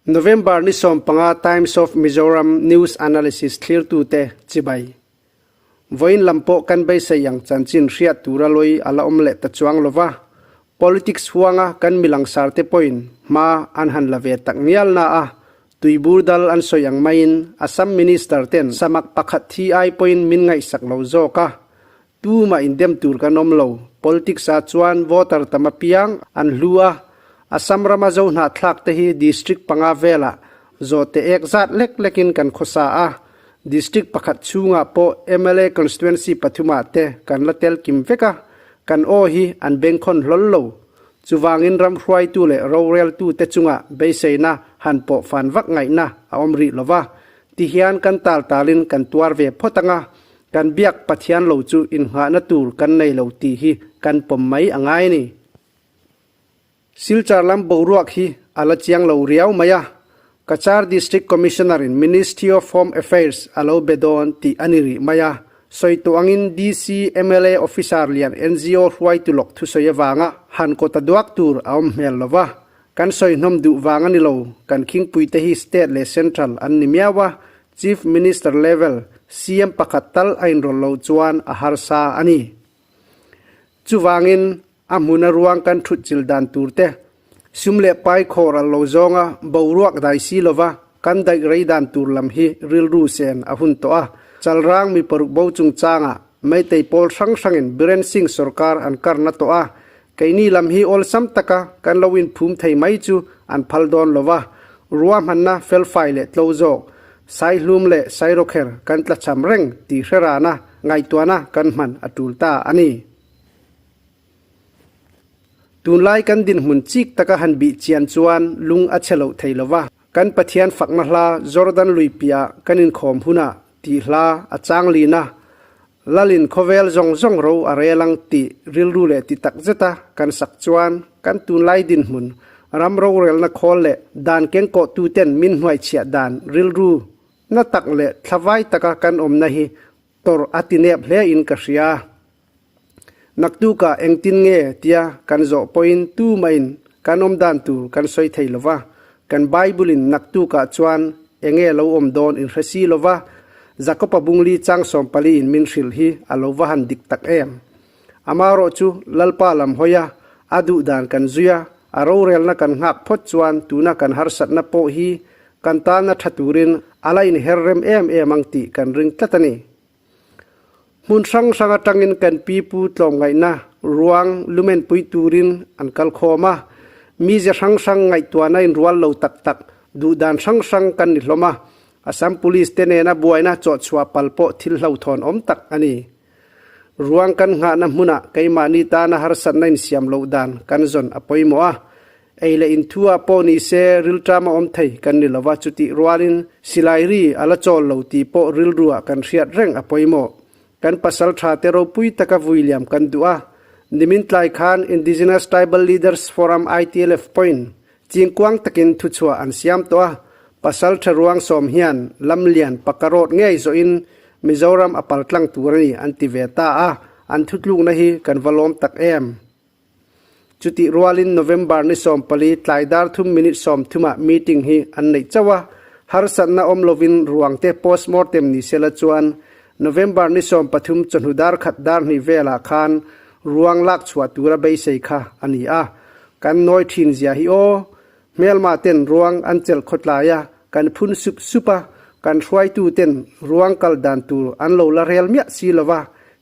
November ni 15 Times of Mizoram News Analysis thlirtute chibai. Vawiin lam pawh kan beisei ang chanchin hriat tura lawi a la awm leh ta chuang lova, politics huanga kan mi langsarte pawhin hma an han la ve tak ngial na a, tuibur dal an sawi ang maiin Assam Minister ten samak pakhat thi ai pawhin min ngaihsak lo zawk a, Tumah indem tur kan awm lo. Politics ah chuan voter tam apiang an hlu a, Assam rama zo hnahthlak te hi district panga velah zawhte ek zat lek lekin kan khawsa a, district pakhat chhungah pawh mla constituency pathumah te kan la tel kim vek a, kan aw hi an bengkhawn hlawl lo. Chuvangin ram hruaitu leh roreltu te chungah beiseina han pawh fan vak ngaihna a awm rih lova, tihian kan tal talin kan tuar ve phawt ang a, Kan biak Pathian lo chu inngahna tur kan nei lo tih hi kan pawm mai a ngai a ni. Silchar lam boruak hi a la chiang lo riau mai a, Cachar District Commissioner in Ministry of Home Affairs a lo be dawn tih a ni rih mai a, sawi tawh angin DC mla officer lian NGO hruaitu lawk thusawi avanga han kawta duak tur a awm hmel lo va, kan sawi hnawm duh vang a ni lo, kan khingpuite hi state leh central an ni miau a, Chief Minister level CM pakhat tal a inrawlh loh chuan a harsa a ni. Chuvangin a hmuna ruang kan thut chil dan tur te, sum leh pai khawr al lo zawnga boruak dai si lova kan daih rei dan tur lam hi rilru sen a hun tawh a. Chalrang mi paruk bo chungchangah Meitei pawl hrang hrangin Biren Singh sorkar an karna tawh a, keini lam hi awlsam taka kan lo inphum thei mai chu an phal dawn lo va, ruahmanna felfai leh tlo zawk, saihlum leh sairawkher kan tlachham reng tih hre rana ngaihtuahna kan hman a tul ta a ni. Tunlai kan dinhmun chik taka han bih chian chuan lung a chhe loh thei lo va, kan Pathian fakna hla Jordan lui piah kan inkhawm hunah Tih hla a chang lin a, Lalin khawvel zawng zawng ro a rel ang tih rilru leh ti tak zeta kan sak chuan kan tunlai dinhmun, ram rorelna khawl leh dan kengkawhtuten min hnuaichhiah dan rilru na tak leh thlavai taka kan awmna hi tawrh a ti nep hle in ka hria. Naktukah engtin nge tia kan zawh pawhin tumahin kan awm dan tur kan sawi thei lo va, kan Bible-in naktukah chuan enge lo awm dawn in hre si lo va, Jakob-a bungli chang 40 in min hrilh hi a lo va han dik tak em? Amaherawh chu Lalpa lam hawi a, a duh dan kan zui a, a rorelna kan nghak phawt chuan tuna kan harsatna pawh hi kan tana tha turin a la inher rem em em ang tih kan ring tlat a ni. Hmun hrang hrang atangin kan pipu tlawmngaihna ruang lumen pui turin an kal khawm a, mize hrang hrang ngaihtuahna inrual lo tak tak duh dan hrang hrang kan ni hlawm a, Assam Police te nena buaina chawhchhuah pal pawh thil hlauhthawn awm tak a ni. Ruang kan nghahna hmunah keimahni tana harsatna insiam loh dan kan zawn a pawimawh a, Ei leh inthua pawh ni se rilṭam a awm thei kan ni lova, chutih rualin silai ri a la chawl lo tih pawh rilruah kan hriat reng a pawimawh. Kan pasal ṭha te ropui taka vui liam kan duh a, nimin tlai khan Indigenous Tribal Leaders Forum ITLF pawhin chingkuang takin thuchhuah an siam tawh a, pasal ṭha ruang sawm hian lamlian pakarawt ngei zawhin Mizoram a paltlang tur a ni an ti ve ta a, an thutlukna hi kan va lawm tak em. Chutih rualin November ni 14 tlai dar thum minute 30 ah meeting hi an neih chauh a, harsatna awm lovin ruangte postmortem ni sela chuan November ni 13 chawhnu dar khat dar hnih velah khan ruang lak chhuah tura beisei kha a ni a. Kan nawi thin zia hi aw, hmelma ten ruang an chelh khawtlai a, kan phun sup sup a, kan hruaitu ten ruang kal dan tur an lo la rel miah si lo va,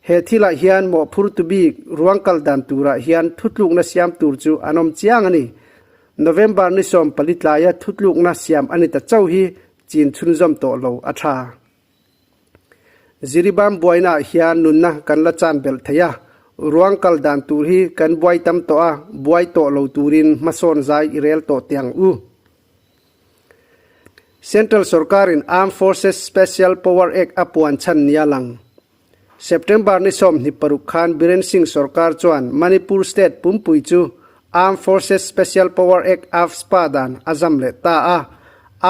he thilah hian mawhphur tu bik ruang kal dan turah hian thutlukna siam tur chu an awm chiang a ni. November ni 14 tlaia thutlukna siam a ni ta chauh hi chin chhunzawm tawh lo a tha. Jiribam buainaah hian nunna kan la chan belh thei a, ruang kal dan tur hi kan buai tam tawh a, buai tawh lo turin hmasawn zai i rel tawh teh ang u. Central sorkarin Armed Forces Special Power Act a puan chhan nia lang. September ni 26 khan Biren Singh sorkar chuan Manipur state pumpui chu Armed Forces Special Power Act AFSPA dan a zam leh ta a.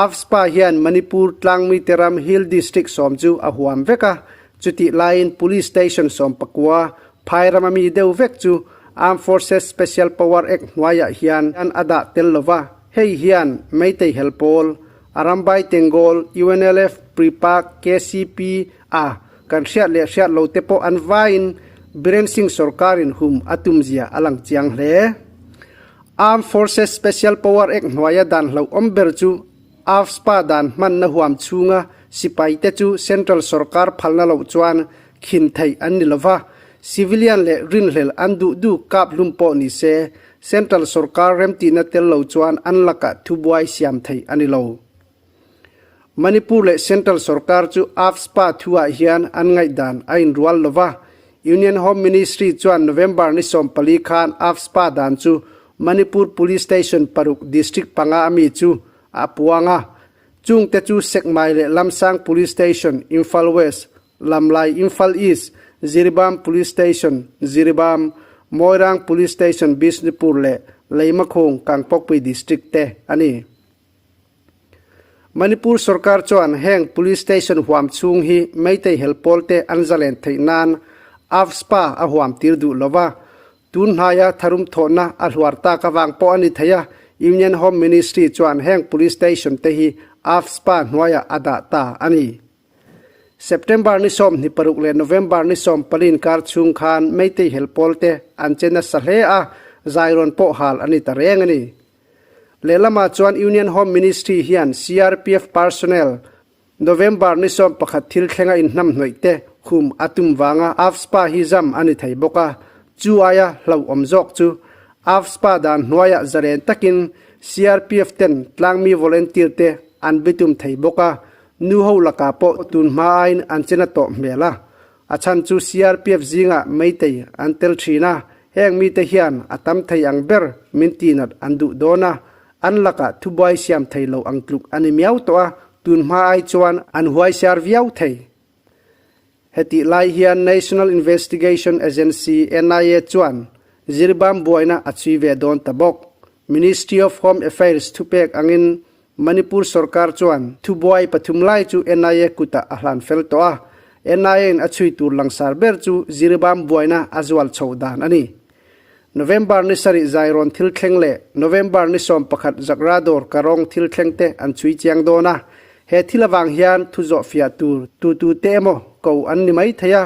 AFSPA hian Manipur tlangmite ram Hill District sawm chu a huam vek a. Chutih laiin Police Station 19 phai rama mi deuh vek chu Armed Forces Special Power Act hnuaiah hian a dah tel lo va, hei hian Meitei hel pawl, Arambai Tenggol, UNLF, Prepak, KCP a kan hriat leh hriat lo te pawh an vaiin Biren Singh sorkarin hum a tumzia a lang chiang hle. Armed Forces Special Power Act hnuaia dan hlauhawm ber chu AFSPA dan hmanna huam chhunga sipaite chu central sorkar phalna loh chuan khin theih an ni lova, civilian leh rinhlelh an duh duh kap hlum pawh ni se, central sorkar remtihna tel lo chuan an lakah thubuai siam theih a ni lo. Manipur leh central sorkar chu AFSPA thuah hian an ngaihdan a inrual lova, Union Home Ministry chuan November ni 14 khan AFSPA dan chu Manipur Police Station paruk district panga ami chu a puang a, chungte chu Sekmai leh Lamsang Police Station, Imphal West, Lamlai, Imphal East, Jiribam Police Station, Jiribam, Moirang Police Station, Bishnupur leh Leimakhung, Kangpokpui District te a ni. Manipur sorkar chuan heng Police Station huam chhung hi Meitei hel pawlte an zalen theih nan AFSPA a huam tir duh lova, Tun hnaia tharum thawhna a hluar tak avang pawh a ni thei a, Union Home Ministry chuan heng Police Station te hi AFSPA hnuaiah a dah ta a ni. September ni 26 leh November ni 14 inkar chhung khan Meitei hel pawl te an che nasa hle a, zairawn pawh hal a ni ta reng a ni. Lehlamah chuan Union Home Ministry hian CRPF personnel November ni 11 thil thlenga inhnamhnawih te hum a tum vanga AFSPA hi zam a ni thei bawk a, chu aia hlauhawm zawk chu AFSPA dan hnuaiah zaren takin CRPF ten tlangmi volunteer te an bitum thei bawk a, nu ho lakah pawh tun hma aiin an che na tawh hmel a. A chhan chu CRPF zingah Meitei an tel thin a, heng mite hian a tam thei ang ber min tihnat an duh dawn a, an lakah thubuai siam thei lo ang tluk a ni miau tawh a, tun hma ai chuan an huaisiar viau thei. Hetih lai hian National Investigation Agency, NIA, chuan Jiribam buaina a chhui ve dawn ta bawk. Ministry of Home Affairs thupek angin Manipur sorkar chuan thubuai pathum lai chu NIA kutah a hlan fel tawh a, NIA-in a chhui tur langsar ber chu Jiribam buaina a zual chhoh dan a ni. November ni sarih Zairawn thil thleng leh November ni 11 Zakradawr Karong thil thleng te an chhui chiang dawn a, he thil avang hian thu zawh fiah tur tutute emaw ko an ni mai thei a,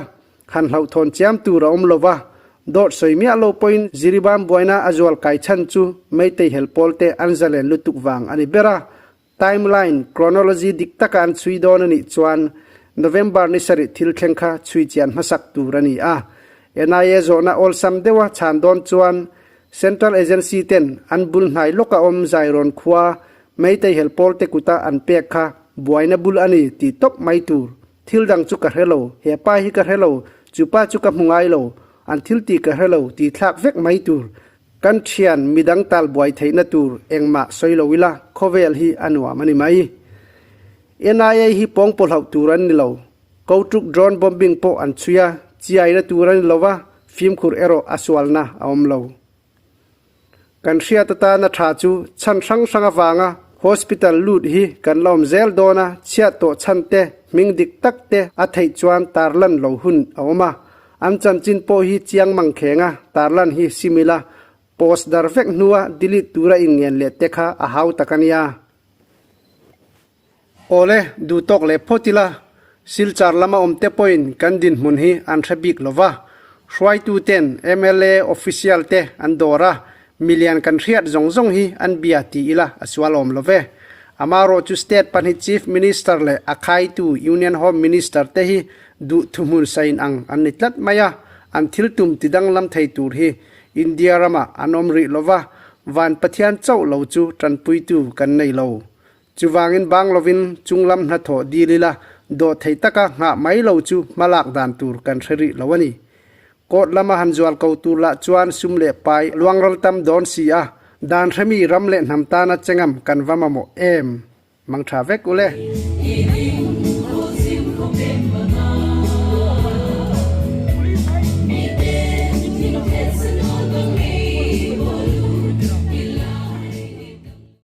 han hlauhthawn chiam tur a awm lo va, dawt sawi miah lo pawhin Jiribam buaina a zual kai chhan chu Meitei hel pawlte an zalen lutuk vang a ni ber a. Timeline, chronology dik taka an chhui dawn a nih chuan November ni sarih thil thleng kha chhui chian hmasak tur a ni a. NIA zawhna awlsam deuha chhan dawn chuan Central Agency ten an bul hnai lawka awm Zairawn khua Meitei hel pawlte kuta an pek kha buaina bul a ni tih tawp mai tur. Thil dang chu ka hre lo, he pa hi ka hre lo, chu pa chu ka hmu ngai lo, an thil tih ka hre lo tih thlak vek mai tur. Kan thian midang tal buai theihna tur engmah sawi lo ila khawvel hi a nuam a ni mai. NIA hi pawng pawlhauh tur an ni lo. Kotuk drone bombing pawh an chhui a, chiaina tur a ni lo va, fimkhur erawh a sualna a awm lo. Kan hriat atana tha chu chhan hrang hrang avanga hospital lut hi kan la awm zel dawn a, chhiat tawh chhan te, hming dik tak te a theih chuan tarlan lo hun a awm a. An chanchin pawh hi chiang mang kheng a, tarlan hi sim ila, post dar vek hnua delete tura inngen leh te kha a hau tak a nia. Awle, duh tawk leh phawt ila, Silchar lama awmte pawhin kan dinhmun hi an hre bik lo va. Hruaituten mla official te an dawr a, milian kan hriat zawng zawng hi an bia ti ila a sual awm lo ve. Amarawh chu state pahnih Chief Minister leh a khaitu Union Home Minister te hi duh thuhmun sain ang an ni tlat mai a, an thil tum ti danglam thei tur hi India ramah an awm rih lo va, Van Pathian chauh lo chu tanpuitu kan nei lo. Chuvangin bang lovin chunglam hnathawh dil ila dawh thei taka nghah mai lo chu hmalak dan tur kan hre rih lo a ni. Court lama han zual ko tur lah chuan sum leh pai luangral tam dawn si a, dan hremi ram leh hnam tana chengam kan va mamawh em? Mangtha vek ule.